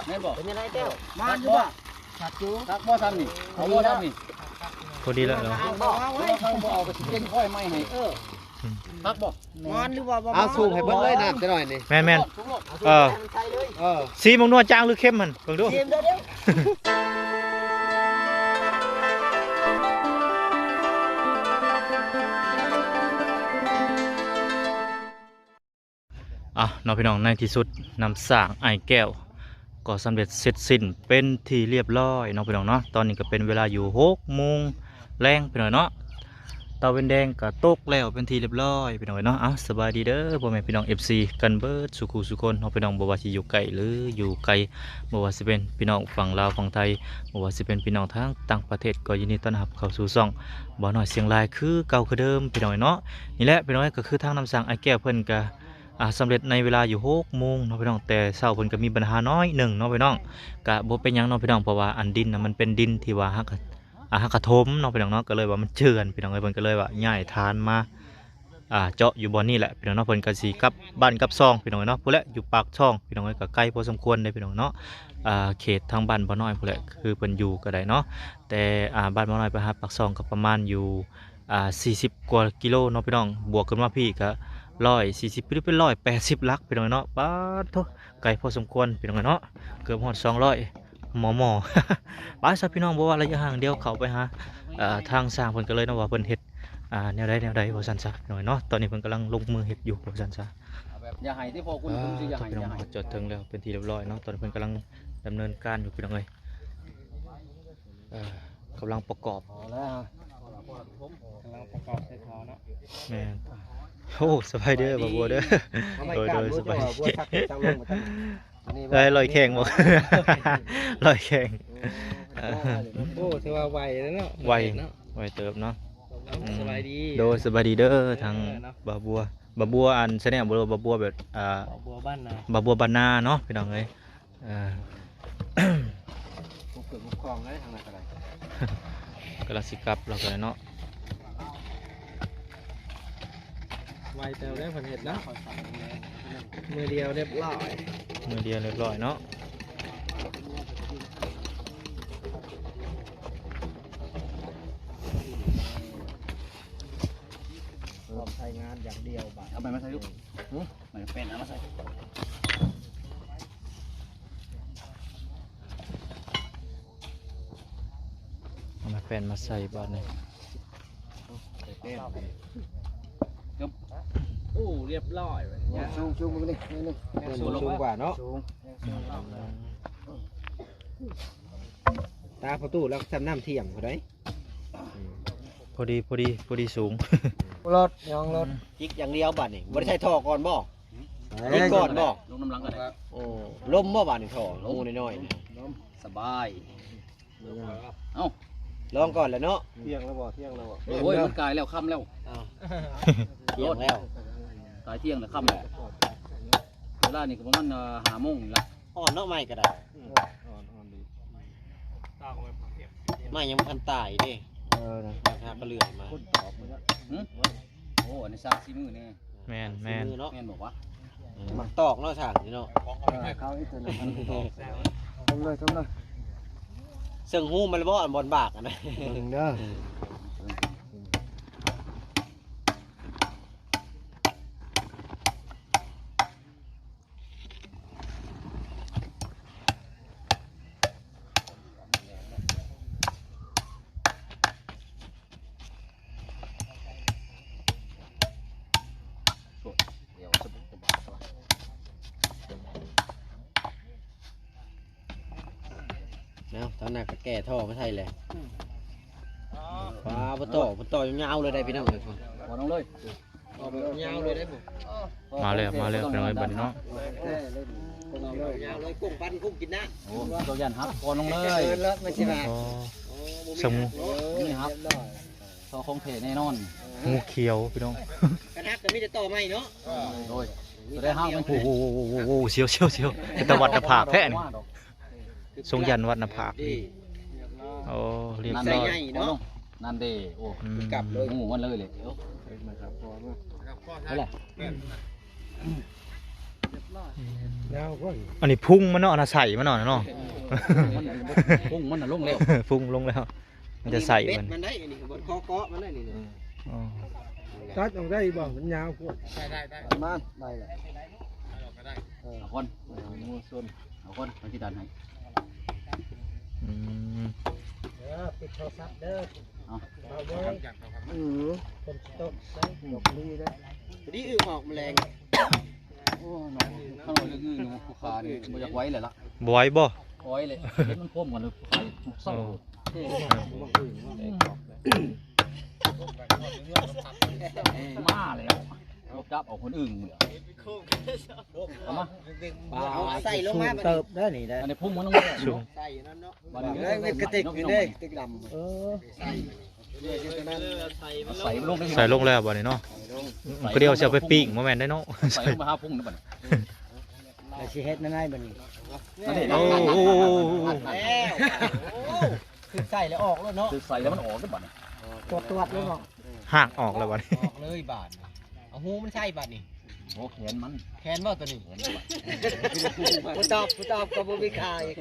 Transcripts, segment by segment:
ແມ່ນບໍ່? ເປັນຈັ່ງໃດແຕ້ວ? ມາຢູ່ບໍ່? ຄັກຢູ່. ຄັກບໍ່ຊ້ຳນີ້? ເອົາບໍ່ຊ້ຳນີ້? ພໍດີແລ້ວເນາະ. ເອົາບໍ່? ເອົາໄວ້. ຄັກບໍ່ເອົາກໍຊິປ່ຽນຄ້ອຍໃໝ່ໃຫ້. ເອີ. ຄັກບໍ່? ມານຫຼືບໍ່? ບໍ່ມານ. ເອົາສູບໃຫ້ເບິ່ງເລີຍນ້ຳຈັກໜ້ອຍນີ້. ແມ່ນໆ. ເອີ. ເອີ. ສີໝາກນົວຈາງຫຼືເຄັມຫັ້ນ? ເບິ່ງດູ. ຊີມເດີ. ອ່ະເນາະພີ່ນ້ອງ, ໃນທີ່ສຸດນ້ຳສ້າງອ້າຍແກ້ວກໍສຳເລັດເສັດສິ້ນເປັນທີ່ລຽບລ້ອຍເນາະພີ່ນ້ອງເນາະ. ຕອນນີ້ກໍເປັນເວລາຢູ່ຫົກໂມງແລງພີ່ນ້ອງເນາະ, ຕາເວັນແດງກໍຕົກແລ້ວເປັນທີ່ລຽບລ້ອຍພີ່ນ້ອງເນາະ. ເອົ້າ ສະບາຍດີເດີພໍ່ແມ່ພີ່ນ້ອງ ເອັຟຊີ ກັນເບິດສູ່ຄູ່ສູ່ຄົນເນາະພີ່ນ້ອງ, ບໍ່ວ່າຊິຢູ່ໃກ້ຫຼືຢູ່ໄກ, ບໍ່ວ່າຊິເປັນພີ່ນ້ອງຝັ່ງລາວຝັ່ງໄທ, ບໍ່ວ່າຊິເປັນພີ່ນ້ອງທາງຕ່າງປະເທດ ກໍຍິນດີຕ້ອນຮັບເຂົ້າສູ່ຊ່ອງບ່າວນ້ອຍຊຽງລາຍຄືເກົ່າຄືເດີມພີ່ນ້ອງເນາະ. ນີ້ແຫຼະພີ່ນ້ອງເອີຍ, ກໍຄືທາງນ້ຳສ້າງອ້າຍແກ້ວເພິ່ນກໍ ອ່າ ສຳເລັດໃນເວລາຢູ່ຫົກໂມງເນາະພີ່ນ້ອງ, ແຕ່ເຊົ້າເພິ່ນກໍມີບັນຫາໜ້ອຍໜຶ່ງເນາະພີ່ນ້ອງ. ກະບໍ່ເປັນຫຍັງເນາະພີ່ນ້ອງ, ເພາະວ່າອັນດິນນະ ມັນເປັນດິນທີ່ວ່າຫາກ ອ່າ ຫາກະຖົມເນາະພີ່ນ້ອງເນາະ, ກໍເລີຍວ່າມັນເຈື່ອນພີ່ນ້ອງເອີຍ. ເພິ່ນກໍເລີຍວ່າຍ້າຍຖານມາ ອ່າ ເຈາະຢູ່ບ່ອນນີ້ແຫຼະພີ່ນ້ອງເນາະ. ເພິ່ນກໍຊິກັບບ້ານກັບຊ່ອງພີ່ນ້ອງເອີຍເນາະ, ພຸ້ນແຫຼະ ຢູ່ປາກຊ່ອງພີ່ນ້ອງເອີຍ, ກໍໄກພໍສົມຄວນເດ້ພີ່ນ້ອງເນາະ. ອ່າ ເຂດທາງບ້ານບ່າວນ້ອຍພຸ້ນແຫຼະ ຄືເພິ່ນຢູ່ກໍໄດ້ເນາະ, ແຕ່ ອ່າ ບ້ານບ່າວນ້ອຍໄປຫາປາກຊ່ອງກໍປະມານຢູ່ ອ່າ ສີ່ສິບກວ່າກິໂລເນາະພີ່ນ້ອງ, ບວກຂຶ້ນມາພີ້ກໍຮ້ອຍສີ່ສິບ ຫຼືເປັນຮ້ອຍແປດສິບຫຼັກພີ່ນ້ອງເນາະ. ປາດໂທ້ ໄກພໍສົມຄວນພີ່ນ້ອງເນາະ, ເກືອບຮອດສອງຮ້ອຍມໍ່ໆ. ໄປຊະພີ່ນ້ອງ, ບໍ່ວ່າໄລຍະຫ່າງ, ດຽວເຂົ້າໄປຫາ ເອີ ທາງຊ່າງເພິ່ນກັນເລີຍເນາະ, ວ່າເພິ່ນເຮັດ ອ່າ ແນວໃດແນວໃດວ່າຊັ້ນຊະພີ່ນ້ອງເນາະ. ຕອນນີ້ເພິ່ນກຳລັງລົງມືເຮັດຢູ່ວ່າຊັ້ນຊະ. ຢ່າໃຫ້ທີ່ພໍ່ຄຸນ ອ່າ ເພິ່ນຊິຢ່າໃຫ້ ພີ່ນ້ອງ ຢ່າໃຫ້. ຮອດຈອດເຖິງແລ້ວເປັນທີ່ລຽບລ້ອຍເນາະ, ຕອນນີ້ເພິ່ນກຳລັງດຳເນີນການຢູ່ພີ່ນ້ອງເອີຍ. ເອີ ກຳລັງປະກອບ ກຳລັງປະກອບໃສ່ທໍ່ເນາະ. ແມ່ນ. ໂອ້ ສະບາຍເດີບ່າວບົວເດີ. ໂດຍ ໂດຍ ສະບາຍດີ. ໄດ້ລອຍແຂ່ງບໍ່? ລອຍແຂ່ງ. ໂອ້ ຖືວ່າໄວແລ້ວເນາະ. ໄວເນາະ, ໄວເຕີບເນາະ. ສະບາຍດີ. ໂດຍ ສະບາຍດີເດີ. ທາງ ເອີ ເນາະ ບ່າວບົວ, ບ່າວບົວອັນຊາແນລ ບໍ່ ບ່າວບົວແບບ ອ່າ ບ່າວບົວບ້ານນາ, ບ່າວບົວບ້ານນາເນາະ ພີ່ນ້ອງເອີຍ. ເອີ ຄົບເຄື່ອງຄົບຂອງເລີຍທາງນັ້ນກໍໄດ້. ກຳລັງຊິກັບແລ້ວກໍໄດ້ເນາະ. ໄວແຕ່ວເດ້ເພິ່ນເຮັດເນາະ, ມື້ດຽວລຽບລ້ອຍ, ມື້ດຽວລຽບລ້ອຍເນາະ. ພ້ອມໃຊ້ງານຢ່າງດຽວບາດ. ເອົາໄປມາໃສ່ລູກ. ຫຶ? ມາແປ້ນເອົາມາໃສ່ ເອົາມາແປ້ນມາໃສ່ບາດນີ້. ເອົາໃສ່ແປ້ນ. ໂອ້ ລຽບລ້ອຍ. ສູງ ສູງເບິ່ງນີ້ ນີ້ ສູງ ສູງກວ່າເນາະ. ສູງ ສູງ. ຕາປະຕູແລ້ວຊ້ຳນ້ຳຖ້ຽມຜູ້ໃດ. ພໍດີ ພໍດີ ພໍດີສູງ. ລົດ ຍອງລົດ ຈິກຢ່າງດຽວບາດນີ້. ບໍ່ໄດ້ໃສ່ທໍ່ກ່ອນບໍ່? ເອີ ຈິກກ່ອນບໍ່? ລົງນ້ຳຫຼັງກໍໄດ້. ໂອ້ ລົມບໍ່ບາດນີ້? ທໍ່ຮູນ້ອຍໆ ລົມ ສະບາຍ. ເອົ້າ ລອງກ່ອນແລ້ວເນາະ. ທ່ຽງແລ້ວບໍ່? ທ່ຽງແລ້ວບໍ່? ໂອ້ຍ ມັນກາຍແລ້ວ ຄ່ຳແລ້ວ. ອ້າວ ທ່ຽງແລ້ວ ກາຍທ່ຽງແລ້ວ ຄ່ຳແລ້ວ. ເວລານີ້ກໍປະມານ ເອີ ຫ້າໂມງນີ້ລະ. ອ່ອນເນາະ ໄມ້ກໍໄດ້. ອືມ ອ່ອນ ອ່ອນດີ. ໄມ້ຍັງບໍ່ທັນຕາຍເດ້. ເອີ ນະ ຫາກະເລື່ອຍມາ. ຫຶ? ໂອ້ ອັນນີ້ສ້າງສີມືແນ່. ແມ່ນ ແມ່ນ ເນາະ ແມ່ນບໍ່ວະ? ເອີ ມັກຕອກເນາະ ຊ່າງນີ້ເນາະ. ເອີ ເຂົາອີກຕົວໜຶ່ງ ຕົ້ມເລີຍ ຕົ້ມເລີຍ. ເຊິ່ງຮູ້ມັນບໍ່ ອັນບ່ອນບາກຫັ້ນນະ. ເບິ່ງເດີ. ແລ້ວຕອນນັ້ນກໍແກ່ທໍ່ມາໃສ່ແຫຼະ. ປາ ບໍ່ຕໍ່ ບໍ່ຕໍ່ຍາວເລີຍໄດ໋ພີ່ນ້ອງເອີຍ. ບໍ່ຕ້ອງເລີຍ ຍາວເລີຍໄດ໋. ມາແລ້ວ ມາແລ້ວພີ່ນ້ອງເອີຍ ບັດນີ້ເນາະ. ຍາວເລີຍ ກຸ້ງປັນກຸ້ງກິນນະ. ໂອ້ ເຈົ້າຢ້ານຫັກກ່ອນນ້ອງເລີຍ. ມັນຊິວ່າ ໂອ້ ສະໝູ ນີ້ຫັກ. ທໍ່ຂອງແທ້ແນ່ນອນ. ງູຂຽວພີ່ນ້ອງ. ຄັນຫັກກໍມີແຕ່ຕໍ່ໃໝ່ເນາະ. ໂດຍ ໂດຍ ໄດ້ຫັກມັນ. ໂອ້ໂຫ ໂອ້ໂຫ ໂອ້ໂຫ ສຽວ ສຽວ ສຽວ. ເປັນຕາວັດໜ້າຜາກແທ້ນີ້. ຊົງຢັນວັດໜ້າຜາກ. ໂອ້ ລຽບຮ້ອຍ. ນັ້ນເດ້. ໂອ້ ກັບເລີຍ ງູມັນເລີຍເລີຍ. ເອົາແຫຼະ. ຍາວກວ່າ ອັນນີ້ພຸງມັນເນາະ ອັນນັ້ນໄສ້ມັນເນາະ ເນາະ ພຸງມັນນະລົງແລ້ວ ພຸງລົງແລ້ວ ມັນຈະໄສ້ ເບັດມັນ ມັນໄດ້ ອັນນີ້ບ່ອນຄໍເກາະມັນໄດ້ນີ້ ອໍ ຕັດອອກໄດ້ບໍ່? ມັນຍາວໂພດ ໄດ້ໆໆ ປະມານໄດ້ແຫຼະ ເອີ ເອົາກ່ອນ ເອົາກ່ອນ ມັນຊິຕັດໃຫ້ ອືມ ເອີ ປິດໂທລະສັບເດີ ເອົາ ເອົາເບິ່ງ ອືມ ຄົນຊິຕົກໃສ່ ຕົກດີເດີ ດີອຶອອກມາແລງ ໂອ້ ເນາະ ຄັນວ່າເລື່ອງອື່ນ ຜູ້ຂ້ານີ້ບໍ່ຢາກໄຫວແລ້ວລະ ບໍ່ໄຫວບໍ່? ບໍ່ໄຫວແຫຼະ ເຫັນມັນພົມກັນເລີຍ ຜູ້ຂ້ານີ້ເສົ້າ ເອີ ມາແລ້ວ ຈັບເອົາຄົນອື່ນເມືອ ເອົາມາ ເອົາໃສ່ລົງມາ ເຕີບເດີນີ້ເດີ ອັນນີ້ພຸງມັນລົງມາ ໃສ່ນັ້ນເນາະ ບັດນີ້ ເອີ ກະຕິກນີ້ເດ້ ກະຕິກດຳ ເອີ ໃສ່ລົງ ໃສ່ລົງແລ້ວບັດນີ້ເນາະ ອືມ ກະດຽວຊິເອົາໄປປີ້ງ ບໍ່ແມ່ນໄດ໋ເນາະ ໃສ່ລົງມາຫາພຸງນີ້ບັດນີ້ ແລ້ວຊິເຮັດແນວໃດບັດນີ້ ໂອ້ ໂອ້ ໂອ້ ໂອ້ ແລ້ວ ໂອ້ ຄືໃສ່ແລ້ວອອກໂລດເນາະ ຄືໃສ່ແລ້ວມັນອອກເດ້ບັດນີ້ ຕວດໆເລີຍເນາະ ຮາກອອກແລ້ວບັດນີ້ ອອກເລີຍບາດນີ້ ເອົາຫູມັນໃສ່ບາດນີ້ ໂອ້ ແຂນມັນ ແຂນບໍ່ໂຕນີ້ ຜູ້ຕອບ ຜູ້ຕອບກໍບໍ່ມີຂາອີກ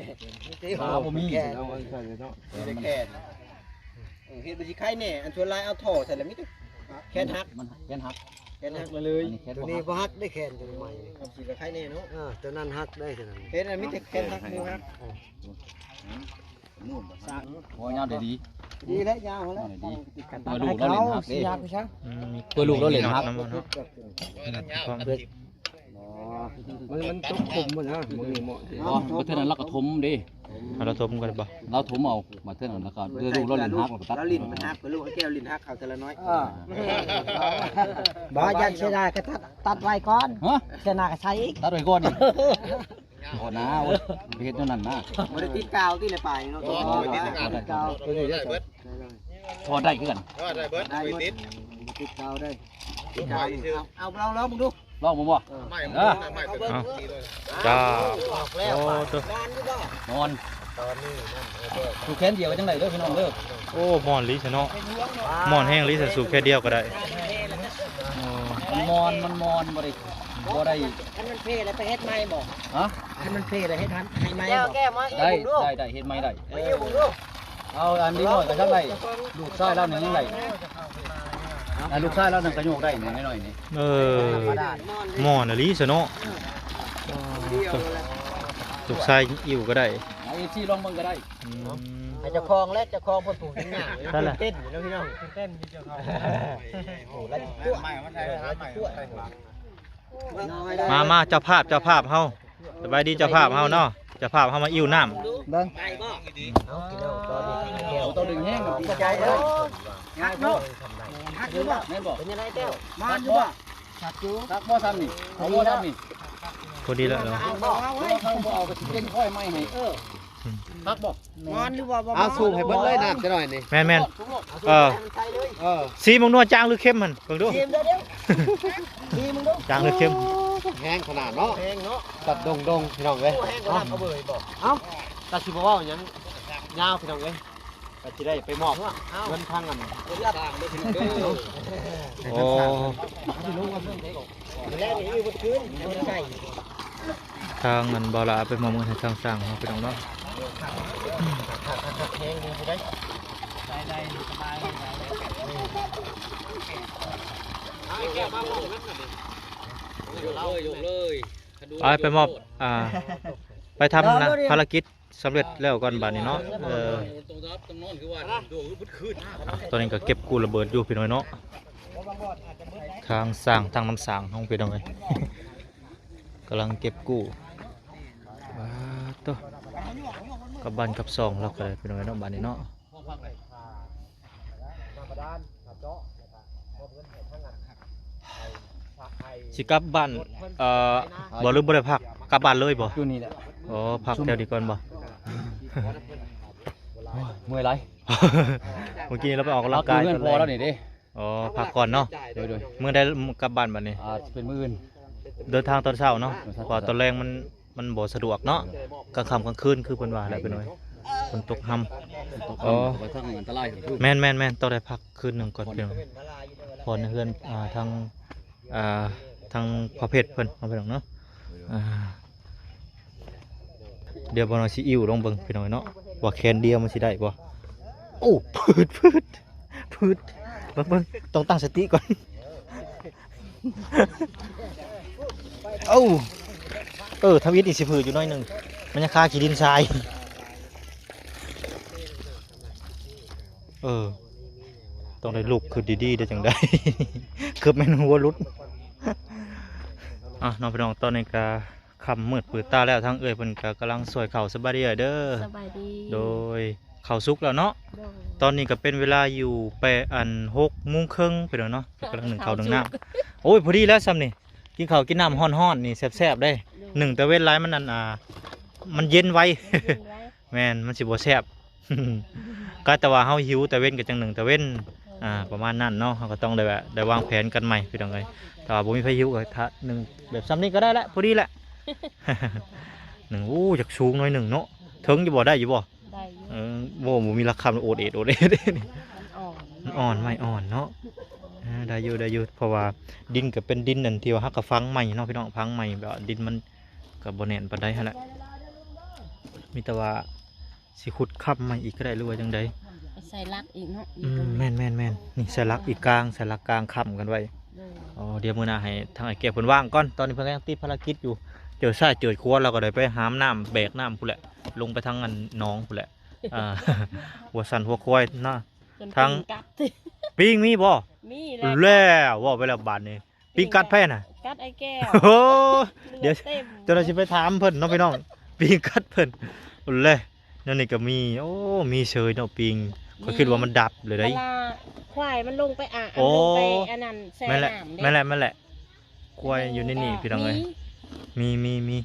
ຂາບໍ່ມີ ແຂນ ເອົາໄວ້ໃສ່ເນາະ ມີແຕ່ແຂນ ເອີ ເຮັດບໍ່ຊິໄຄແດ່ ອັນສ່ວນຫຼາຍເອົາທໍ່ໃສ່ລະມີແຕ່ແຂນຫັກ ມັນແຂນຫັກ ແຂນຫັກມາເລີຍ ອັນນີ້ແຂນ ໂຕນີ້ບໍ່ຫັກ ບໍ່ຫັກເດ້ແຂນໂຕໃໝ່ ມັນຊິກະໄຄແດ່ເນາະ ເອີ ໂຕນັ້ນຫັກໄດ້ໂຕນັ້ນ ເຮັດອັນມີແຕ່ແຂນຫັກ ເອີ ໝູຮັກ ໂອ້ຍ ຍາວໄດ້ດີ ດີແລ້ວ ຍາວແລ້ວ ຍາວໄດ້ດີ ເມື່ອລູກລາວຫຼິ້ນຮັກເດ້ ອືມ ເພື່ອລູກລາວຫຼິ້ນຮັກ ມັນ ມັນຕົກຂົມໝົດນະ ມື້ນີ້ເໝາະ ບໍ່ ບາດເທື່ອນັ້ນລາວກໍຖົມເດ້ ເອົາລາວຖົມກໍໄດ້ບໍ່? ລາວຖົມເອົາ ບາດເທື່ອນັ້ນລາວກໍ ເພື່ອລູກລາວຫຼິ້ນຮັກ ລາວກໍຕັດ ລາວຫຼິ້ນມັນຮັກ ເພື່ອລູກແກ້ວຫຼິ້ນຮັກເຂົາເທື່ອລະໜ້ອຍ ເອີ ບໍ່ ຢ້ານເສຍດາຍກໍຕັດ ຕັດໄວ້ກ່ອນ ຮະ ເສຍດາຍກໍໃສ່ອີກ ຕັດໄວ້ກ່ອນອີກ ໂອ້ນາ ໂອ້ຍ ໄປເຮັດແນວນັ້ນນະ ບໍ່ໄດ້ຕິດກາວຕິໃນປາຍເນາະ ບໍ່ ບໍ່ໄດ້ຕິດກາວ ບໍ່ໄດ້ຕິດກາວ ໂຕນີ້ໄດ້ ຖອດໄດ້ຄືກັນ ຖອດໄດ້ເບິດ ໄດ້ບໍ່ຕິດ ບໍ່ຕິດກາວໄດ້ ຕິດກາວນີ້ ເອົາ ເອົາລອງ ລອງເບິ່ງດູ ລອງເບິ່ງບໍ່ ເອີ ເອົາ ຈ້າ ໂອ້ ໂຕ ມອນ ຕອນນີ້ນັ້ນ ເອີ ສູບແຂນດຽວກໍຍັງໄດ້ເດີພີ່ນ້ອງເດີ ໂອ້ ມ່ອນອີ່ຫຼີຊະເນາະ ມ່ອນແຮງອີ່ຫຼີຊະ ສູບແຂນດຽວກໍໄດ້ ໂອ້ ມັນມ່ອນ ມັນມ່ອນ ບໍ່ໄດ້ ບໍ່ໄດ້ ຄັນມັນເພແລ້ວໄປເຮັດໃໝ່ບໍ່? ຮະ? ຄັນມັນເພແລ້ວເຮັດໃໝ່ບໍ່? ໄດ້ ໄດ້ ໄດ້ ເຮັດໃໝ່ໄດ້ ມາຢູ່ເບິ່ງດູ ເອົາອັນນີ້ໜ້ອຍກໍຍັງໄດ້ ລູກຊາຍລາວນີ້ຍັງໄດ້ ອ່າ ລູກຊາຍລາວນັ້ນກໍໂຍກໄດ້ໜ້ອຍໆນີ້ ເອີ ມ່ອນອີ່ຫຼີຊະເນາະ ລູກຊາຍອິ້ວກໍໄດ້ ເອົາ ເອັຟຊີ ລອງເບິ່ງກໍໄດ້ ອືມ ໃຫ້ເຈົ້າຂອງແລະ ເຈົ້າຂອງເພິ່ນຜູ້ຍິງງາມ ເຕັ້ນຢູ່ເນາະພີ່ນ້ອງ ເຕັ້ນຢູ່ເຈົ້າຂອງ ໂອ້ ລະຕົວະ ມາ ມາ ເຈົ້າພາບ ເຈົ້າພາບເຮົາ ສະບາຍດີເຈົ້າພາບເຮົາເນາະ ເຈົ້າພາບເຮົາມາອິ້ວນ້ຳ ເບິ່ງ ໄດ້ບໍ່? ເອົາ ໂຕດຶງແຮງ ດີໃຈເດີ ຮັກເນາະ ຮັກຢູ່ບໍ່? ແມ່ນບໍ່? ເປັນຈັ່ງໃດແຕ້ວ? ມັນຢູ່ບໍ່? ຮັກຢູ່ ຮັກບໍ່ຊ້ຳນີ້? ເອົາບໍ່ຊ້ຳນີ້? ພໍດີແລ້ວເນາະ ເອົາບໍ່? ເອົາບໍ່? ເອົາກໍຊິເປັນຂ້ອຍໃໝ່ໃຫ້ ເອີ ຮັກບໍ່? ມັນຢູ່ບໍ່? ບໍ່ ເອົາ ສູບໃຫ້ເບິດເລີຍນ້ຳຈັກໜ້ອຍນີ້ ແມ່ນໆ ເອີ ໃສ່ເລີຍ ເອີ ຊີມເບິ່ງດູ ຈາງຫຼືເຄັມຫັ້ນ ເບິ່ງດູ ຊີມເດີ ຊີມເບິ່ງດູ ຈາງຫຼືເຄັມ ໂອ້ ແຮງຂະໜາດເນາະ ແຮງເນາະ ສັດດົງໆ ພີ່ນ້ອງເອີຍ ໂອ້ ແຮງກວ່ານ້ຳເອົາເບີອີກບໍ່? ເອົ້າ ກໍຊິບໍ່ເວົ້າຫຍັງຍາວ ພີ່ນ້ອງເອີຍ ກໍຊິໄດ້ໄປມອບເງິນທາງອັນ ໂອ້ ແລ້ວນີ້ຢູ່ເບິດຄືນ ທາງອັນບ່າວຫຼ້າໄປມອບເງິນໃຫ້ທາງຊ່າງເຮົາ ພີ່ນ້ອງເນາະ ແຮງດີຢູ່ເດ້ ໄດ້ໆ ສະບາຍ ເອົາແກ້ວມາມອບເງິນ ຍົກເລີຍ ຍົກເລີຍ ໄປ ໄປມອບ ອ່າ ໄປທຳ ເອົາ ນະ ເອົາ ພາລະກິດ ສຳເລັດແລ້ວກ່ອນບາດນີ້ເນາະ ເອີ ຕອນນີ້ກໍເກັບກູ້ລະເບີດຢູ່ພີ່ນ້ອງເນາະ ທາງຊ່າງ ທາງນຳຊ່າງເຮົາພີ່ນ້ອງເອີຍ ກຳລັງເກັບກູ້ ປາດໂທ້ ກັບບ້ານກັບຊ່ອງລາວກໍໄດ້ພີ່ນ້ອງເອີຍເນາະ ບາດນີ້ເນາະ. ຊິກັບບ້ານ ເອີ ບໍ່ ຫຼືບໍ່ໄດ້ພັກ ກັບບ້ານເລີຍບໍ່? ຢູ່ນີ້ແຫຼະ ອໍ ພັກແຖວນີ້ກ່ອນບໍ່? ໂອ້ຍ ເມື່ອຍຫຼາຍ ມື້ກີ້ນີ້ລາວໄປອອກກຳລັງກາຍ ພັກຢູ່ເຮືອນພໍ່ລາວນີ້ເດ້ ອໍ ພັກກ່ອນເນາະ ໂດຍໆ ມື້ໃດກັບບ້ານບາດນີ້? ອາດເປັນມື້ອື່ນ ເດີນທາງຕອນເຊົ້າເນາະ ເດີນທາງ ເພາະວ່າຕອນແລງມັນ ມັນບໍ່ສະດວກເນາະ ກາງຄ່ຳກາງຄືນຄືເພິ່ນວ່າແຫຼະ ພີ່ນ້ອງເອີຍ ຝົນຕົກຮຳ ອໍ ໄປທາງອັນຕະລາຍ ແມ່ນໆໆ ຕ້ອງໄດ້ພັກຄືນໜຶ່ງກ່ອນ ພີ່ນ້ອງ ຜ່ອນໃນເຮືອນ ອ່າ ທາງ ອ່າ ທາງພໍ່ເພັດເພິ່ນເນາະ ພີ່ນ້ອງເນາະ ອ່າ ດຽວບ່າວນ້ອຍຊິອິ້ວລອງເບິ່ງພີ່ນ້ອງເນາະ ວ່າແຂນດຽວມັນຊິໄດ້ບໍ່. ໂອ້ ພືດ ພືດ ພືດ ເບິ່ງ ເບິ່ງ ຕ້ອງຕັ້ງສະຕິກ່ອນ. ໂອ້ ເອີ ທຳອິດນີ້ຊິພືດຢູ່ໜ້ອຍໜຶ່ງ ມັນຍັງຄາຂີ້ດິນຊາຍ. ເອີ ຕ້ອງໄດ້ລຸກຂຶ້ນດີໆ ໄດ້ຈັ່ງໃດ ເກືອບແມ່ນຫົວຫຼຸດ. ອ່ະ ເນາະ ພີ່ນ້ອງ ຕອນນີ້ກະຄ່ຳມືດປືດຕາແລ້ວ ທາງເອື້ອຍເພິ່ນກະກຳລັງຊ່ວຍເຂົ້າ. ສະບາຍດີເອື້ອຍເດີ. ສະບາຍດີ. ໂດຍ ເຂົ້າສຸກແລ້ວເນາະ. ໂດຍ ຕອນນີ້ກະເປັນເວລາຢູ່ແປດ ອັນ ຫົກໂມງເຄິ່ງ ພີ່ນ້ອງເນາະ ກຳລັງໜຶ້ງເຂົ້າໜຶ້ງນ້ຳ. ໂອ້ຍ ພໍດີແລ້ວຊ່ຳນີ້ ກິນເຂົ້າກິນນ້ຳຮ້ອນໆ ນີ້ແຊບໆ ເດ້. ໂດຍ ໜຶ້ງແຕ່ເວັນຫຼາຍມັນ ອັນ ອ່າ ມັນເຢັນໄວ. ມັນເຢັນໄວ. ແມ່ນ ມັນຊິບໍ່ແຊບ. ກະແຕ່ວ່າເຮົາຫິວແຕ່ເວັນກະຈັ່ງໜຶ້ງແຕ່ເວັນ ເອີ ອ່າ ປະມານນັ້ນເນາະ. ເຮົາກະຕ້ອງໄດ້ແບບ ໄດ້ວາງແຜນກັນໃໝ່ພີ່ນ້ອງເອີຍ. ຖ້າວ່າບໍ່ມີໃຜຫິວກະຖ້າໜຶ້ງແບບຊ່ຳນີ້ກະໄດ້ລະ ພໍດີແຫຼະ. ໜຶ້ງ ໂອ້ ຢາກສູງໜ້ອຍໜຶ່ງເນາະ. ເຖິງຢູ່ບໍ່ ໄດ້ຢູ່ບໍ່? ໄດ້ຢູ່. ເອີ ບໍ່ ບໍ່ມີຫຼັກຄຳ ໂອດເອດ ໂອດເອດ. ມັນອ່ອນ ມັນອ່ອນ ໄມ້ອ່ອນເນາະ. ອ່າ ໄດ້ຢູ່ ໄດ້ຢູ່ ເພາະວ່າດິນກະເປັນດິນອັນທີ່ວ່າເຮົາກະຝັງໃໝ່ເນາະ ພີ່ນ້ອງ ຝັງໃໝ່ ແບບວ່າດິນມັນກະບໍ່ແໜ້ນປານໃດຫັ້ນແຫຼະ. ມີແຕ່ວ່າ ຊິຂຸດຄ້ຳໃໝ່ອີກກະໄດ້ ຫຼືວ່າຈັ່ງໃດ? ໃສ່ຫຼັກອີກເນາະ. ອືມ ແມ່ນໆໆ ນີ້ໃສ່ຫຼັກອີກກາງ ໃສ່ຫຼັກກາງຄ້ຳກັນໄວ້. ໂດຍ ອໍ ດຽວມື້ໜ້າໃຫ້ທາງອ້າຍແກ້ວເພິ່ນວ່າງກ່ອນ ຕອນນີ້ເພິ່ນກຳລັງຕິດພາລະກິດຢູ່ ເຈີຊ້າຍເຈີຂວາ ລາວກະໄດ້ໄປຫາມນ້ຳ ແບກນ້ຳພຸ້ນແຫຼະ ລົງໄປທາງອັນໜອງພຸ້ນແຫຼະ. ອ່າ ຫົວສັນຫົວຄວາຍນະ ທັງ ປີງມີບໍ່? ມີແລ້ວ ແລ້ວ ເວົ້າໄປແລ້ວບາດນີ້. ປີງກັດໃຜນະ? ກັດອ້າຍແກ້ວ. ໂອ້ ດຽວ ເຈົ້າໜ້າຊິໄປຖາມເພິ່ນເນາະພີ່ນ້ອງ ປີງກັດເພິ່ນ. ໂອ້ ແລະ ແນວນີ້ກະມີ ໂອ້ ມີເຊີຍເນາະປີງ. ຂ້ອຍຄິດວ່າມັນດັບເລີຍໄດ໋. ເວລາຄວາຍມັນລົງໄປອາ ໂອ້ ລົງໄປອັນນັ້ນແຊ່ນ້ຳເດ້. ແມ່ນແຫຼະ ແມ່ນແຫຼະ ຄວາຍຢູ່ໃນນີ້ພີ່ນ້ອງເອີຍ. ມີ ມີ ມີ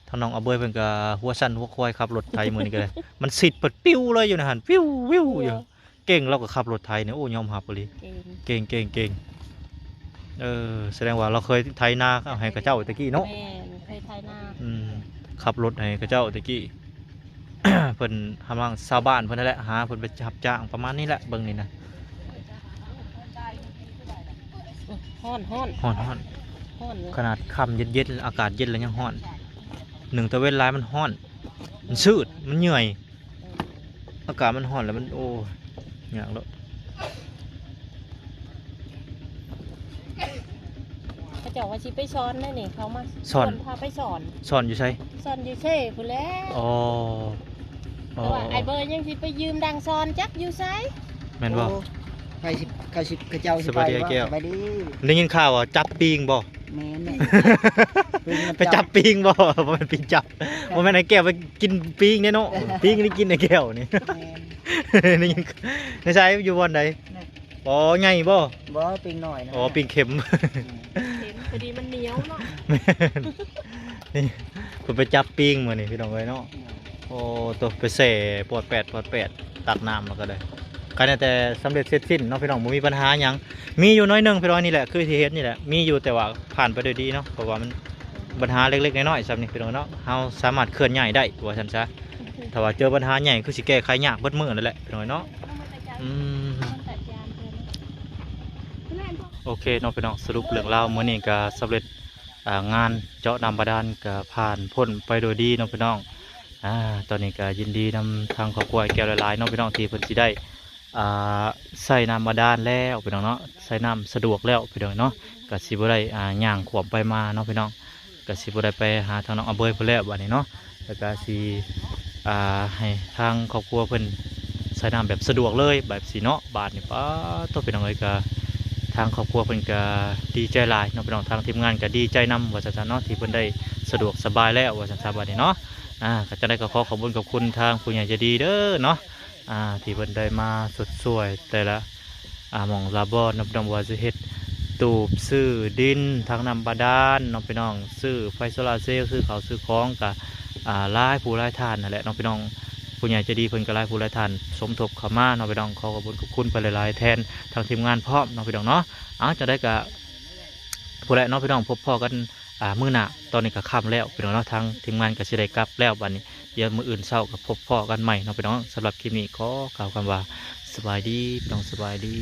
ທາງນ້ອງອາເບີຍເພິ່ນກະຫົວສັ່ນຫົວຄວາຍ ຂັບລົດໄຖມື້ນີ້ກະໄດ້ ມັນຊິດເປີດປິວເລີຍຢູ່ໃນຫັ້ນ ປິວ ວິວຢູ່. ເກັ່ງ ລາວກະຂັບລົດໄຖນີ້ ໂອ້ ຍອມຮັບອີ່ຫຼີ. ເກັ່ງ ເກັ່ງ ເກັ່ງ ເອີ ສະແດງວ່າລາວເຄີຍໄຖນາໃຫ້ເຂົາເຈົ້າແຕ່ກີ້ເນາະ. ແມ່ນ ເຄີຍໄຖນາ. ອືມ ຂັບລົດໃຫ້ເຂົາເຈົ້າແຕ່ກີ້ ເພິ່ນຫາມາ ຊາວບ້ານເພິ່ນຫັ້ນແຫຼະ ຫາເພິ່ນໄປຮັບຈ້າງປະມານນີ້ແຫຼະ. ເບິ່ງນີ້ນະ ຮ້ອນໆ ຮ້ອນໆ ຮ້ອນ ຂະໜາດຄ່ຳເຢັນໆ ອາກາດເຢັນແລ້ວຍັງຮ້ອນ. ໜຶ້ງຕາເວັນຫຼາຍມັນຮ້ອນ ມັນຊືດ ມັນເຫຍື່ອຍ. ອາກາດມັນຮ້ອນແລ້ວມັນ ໂອ້ ຍາກແລ້ວ. ເຂົາເຈົ້າວ່າຊິໄປສອນແນວນີ້ ເຂົາມາ ສອນ ພາໄປສອນ. ສອນຢູ່ໃສ? ສອນຢູ່ເຊພຸ້ນແຫຼະ. ອໍ ແຕ່ວ່າອ້າຍເບີຍຍັງຊິໄປຢືມດັງສອນ ຈັກຢູ່ໃສ. ແມ່ນບໍ່? ໂອ້ ໃຜຊິ ເຂົາຊິ ເຂົາເຈົ້າຊິໄປບໍ່? ສະບາຍດີອ້າຍແກ້ວ. ສະບາຍດີ. ໄດ້ຍິນຂ່າວວ່າຈັບປີງບໍ່? ແມ່ນ ແມ່ນ ປີງມັນ ໄປຈັບປີງບໍ່? ບໍ່ແມ່ນປີງຈັບ ບໍ່ແມ່ນອ້າຍແກ້ວໄປກິນປີງເດ້ເນາະ. ປີງນີ້ກິນອ້າຍແກ້ວນີ້. ແມ່ນ ໄດ້ຍິນ ໃນໃສ ຢູ່ບ່ອນໃດ? ອໍ ໃຫຍ່ບໍ່? ບໍ່ ປີງນ້ອຍນະ. ອໍ ປີງເຂັມ. ເຂັມ ພໍດີມັນໜຽວເນາະ. ແມ່ນ ນີ້ ເພິ່ນໄປຈັບປີງມື້ນີ້ພີ່ນ້ອງເອີຍເນາະ. ໂອ້ ໂຕ ໄປແຊ່ປອດແປດ ປອດແປດ ຕັກນ້ຳແລ້ວກະໄດ້. ກະໄດ້ແຕ່ສຳເລັດເສັດສິ້ນເນາະພີ່ນ້ອງ ບໍ່ມີບັນຫາຫຍັງ. ມີຢູ່ໜ້ອຍໜຶ່ງພີ່ນ້ອງ ນີ້ແຫຼະ ຄືທີ່ເຫັນນີ້ແຫຼະ ມີຢູ່ ແຕ່ວ່າຜ່ານໄປໂດຍດີເນາະ ເພາະວ່າມັນ ບັນຫາເລັກໆ ນ້ອຍໆ ຊ່ຳນີ້ພີ່ນ້ອງເນາະ ເຮົາສາມາດເຄື່ອນຍ້າຍໄດ້ວ່າຊັ້ນຊະ. ຖ້າວ່າເຈີບັນຫາໃຫຍ່ຄືຊິແກ້ໄຂຍາກເບິດມື້ນັ້ນແຫຼະພີ່ນ້ອງເນາະ. ອືມ ໂອເຄເນາະພີ່ນ້ອງ ສະຫຼຸບເລື່ອງລາວມື້ນີ້ກະສຳເລັດ ອ່າ ງານເຈາະນ້ຳບາດານກະຜ່ານພົ້ນໄປໂດຍດີເນາະພີ່ນ້ອງ. ອ່າ ຕອນນີ້ກະຍິນດີນຳທາງຄອບຄົວອ້າຍແກ້ວຫຼາຍໆ ເນາະພີ່ນ້ອງ ທີ່ເພິ່ນຊິໄດ້ ອ່າ ໃຊ້ນ້ຳບາດານແລ້ວພີ່ນ້ອງເນາະ ໃຊ້ນ້ຳສະດວກແລ້ວພີ່ນ້ອງເນາະ. ກະຊິບໍ່ໄດ້ ອ່າ ຍ່າງຂວມໄປມາເນາະພີ່ນ້ອງ ກະຊິບໍ່ໄດ້ໄປຫາທາງນ້ອງອາເບີຍເພິ່ນແລ້ວບາດນີ້ເນາະ. ແລ້ວກະຊິ ອ່າ ໃຫ້ທາງຄອບຄົວເພິ່ນໃຊ້ນ້ຳແບບສະດວກເລີຍແບບຊີ້ເນາະ. ບາດນີ້ ປາດໂທ້ ພີ່ນ້ອງເອີຍ ກະທາງຄອບຄົວເພິ່ນກະດີໃຈຫຼາຍເນາະພີ່ນ້ອງ ທາງທີມງານກະດີໃຈນຳວ່າຊັ້ນຊະເນາະ ທີ່ເພິ່ນໄດ້ສະດວກສະບາຍແລ້ວວ່າຊັ້ນຊະບາດນີ້ເນາະ. ອ່າ ກະຈັ່ງໃດກະຂໍຂອບຄຸນຂອບຄຸນທາງຜູ້ໃຫຍ່ໃຈດີເດີເນາະ ອ່າ ທີ່ເພິ່ນໄດ້ມາຊົດຊ່ວຍແຕ່ລະ ອ່າ ໝ່ອງລະບ່ອນເນາະພີ່ນ້ອງ ບໍ່ວ່າຊິເຮັດຕູບ ຊື້ດິນ ຖັງນ້ຳບາດານເນາະພີ່ນ້ອງ ຊື້ໄຟໂຊລາເຊວ ຊື້ເຂົ້າຊື້ຂອງ ກະ ອ່າ ຫຼາຍຜູ້ຫຼາຍທ່ານຫັ້ນແຫຼະເນາະພີ່ນ້ອງ. ຜູ້ໃຫຍ່ໃຈດີເພິ່ນກະຫຼາຍຜູ້ຫຼາຍທ່ານສົມທົບເຂົ້າມາເນາະພີ່ນ້ອງ ຂໍຂອບຄຸນຂອບຄຸນເພິ່ນຫຼາຍໆ ແທນທາງທີມງານພ້ອມເນາະພີ່ນ້ອງເນາະ. ເອົາ ຈັ່ງໃດກະ ພຸ້ນແຫຼະເນາະພີ່ນ້ອງ ພົບພໍ້ກັນ ອ່າ ມື້ໜ້າ. ຕອນນີ້ກະຄ່ຳແລ້ວພີ່ນ້ອງເນາະ ທາງທີມງານກະຊິໄດ້ກັບແລ້ວບາດນີ້ ດຽວມື້ອື່ນເຊົ້າກະພົບພໍ້ກັນໃໝ່ເນາະພີ່ນ້ອງ. ສຳລັບຄລິບນີ້ຂໍກ່າວຄຳວ່າ ສະບາຍດີພີ່ນ້ອງ ສະບາຍດີ.